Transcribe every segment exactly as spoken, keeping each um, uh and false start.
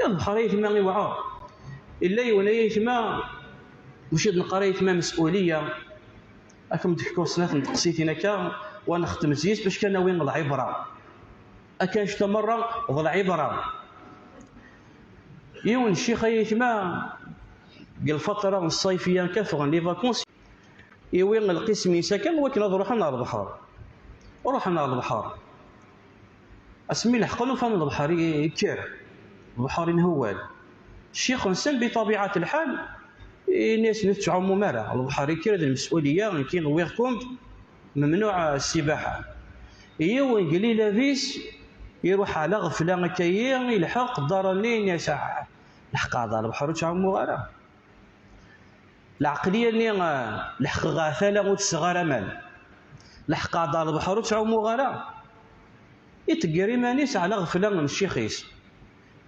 Lebḥer ay aytma iwɛer. Illa yiwen ay aytma, mačči d neqqar ay aytma, mes'uliya. Ad kem-d-fkuɣ snat n teqsitin akka, wa nextem zzis bac kan nawi lɛibra. Akka anect-a merra d lɛibra. Yiwen ccix ay aytma, deg lfatra n ṣṣayfiya akka ffɣen les vacances, iwi lqisem-is akka wakken ad ruḥen ɣer lebḥer. Ruḥen ɣer lebḥer. Asmi leḥqen ufan lebḥer i-, ikker. Lebḥer inhewwal. Ccix-nsen bi ṭabiɛat lḥal, ini-asen ur tettɛumum ara. Lebḥer ikker d lmes'uliya, nekki wwiɣ-kum-d, memnuɛ ssibaḥa. Yiwen deg lilab-is, iruḥ ɛla ɣefla akka-yi, ilḥeq ddaṛ-nni, ini-as, "Ah, leḥqeɣ-d lebḥer ur ttɛumuɣ ara." Lɛeqliya-nni, ah, leḥqeɣ ɣer tala ur tesseɣ ara aman. Leḥqeɣ-d ɣer lebḥer ur ttɛumuɣ ara. Iṭegger iman-is ɛla ɣefla n ccix-is.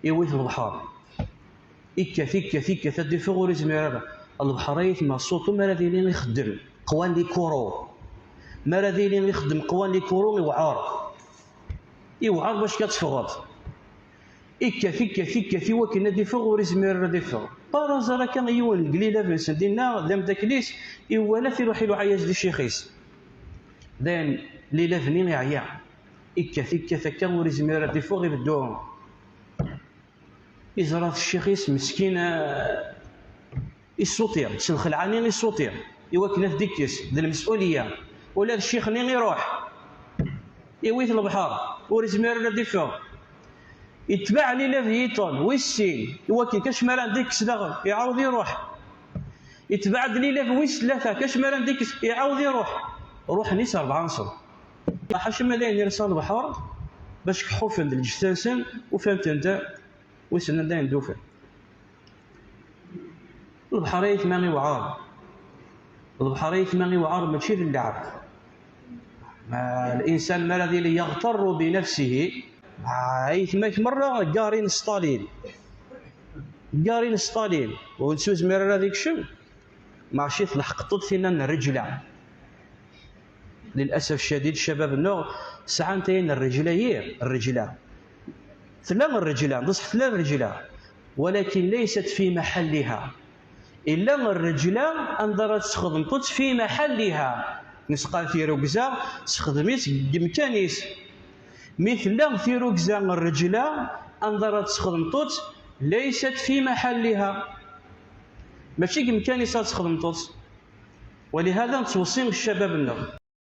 Iwi-t lebḥer. Ikkat, ikkat, ikkat, ad d-iffeɣ ur izmir ara. Lebḥer ay aytma, surtout mi ara d-yili ixeddem qwan likuru. Mi ara d-yili ixeddem qwan likuru, iwɛer. Iwɛer bac ad teffɣeḍ. Ikkat, ikkat, ikkat, i wakken ad iffeɣ, ur izmir ara ad iffeɣ. Par hasard akka, yiwen deg lilab-nsen dinna, d ameddakel-is, iwala-t iruḥ iluɛa-yas di ccix-is. Dayen, lilab-nni iɛya. Ikkat, ikkat akka, ur izmir ara ad iffeɣ, ibeddu iẓra-t ccix-is meskin, eh, issuṭi, s lxelɛa-nni issuṭi, i wakken ad t-d-ikkes, d lmes'uliya. Ula d ccix-nni iruḥ, iwi-t lebḥer, ur izmir ara ad d-iffeɣ. Itbeɛ lilab yiṭen, wis sin, i wakken kacmara d-ikkes daɣen, iɛawed iruḥ. Itbeɛ-d lilab wis tlata, kacmara d-ikkes, iɛawed iruḥ. Ruḥen-is rebɛa nṣen. Ḥaca ma d ayen irsa lebḥer, bac kḥufen d lǧetta-nsen, ufan-ten-d, wissen anda ayen d-ufan. Lebḥer ay aytma iwɛer. Lebḥer ay aytma iwɛer, mačči d lɛeb. Ma l'insan mi ara d-yili yeɣtarru bi nafsihi, ma aytma-k merra ggarin Stalin. Ggarin Stalin. Ur nettuzmir ara ad ikcem. Maɛci tleḥqeḍ-d tinna n rreǧla. Lil'asaf ccadid, ccabab-nneɣ sɛan tayen n rreǧla-yi, rreǧla. Tella rreǧla, d ṣṣeḥ tella rreǧla, walakin laysat fi maḥalliha. Illa rreǧla anda ara tesxedmeḍ-tt fi maḥalliha. Nesqal tirugza, sexdem-itt deg yimkan-is. Mi tella tirugza n rreǧla anda ara tesxedmeḍ-tt, laysat fi maḥalliha. Mačči deg yimkan-is ad tesxedmeḍ-tt. Walihada nettweṣṣi ccabab-nneɣ.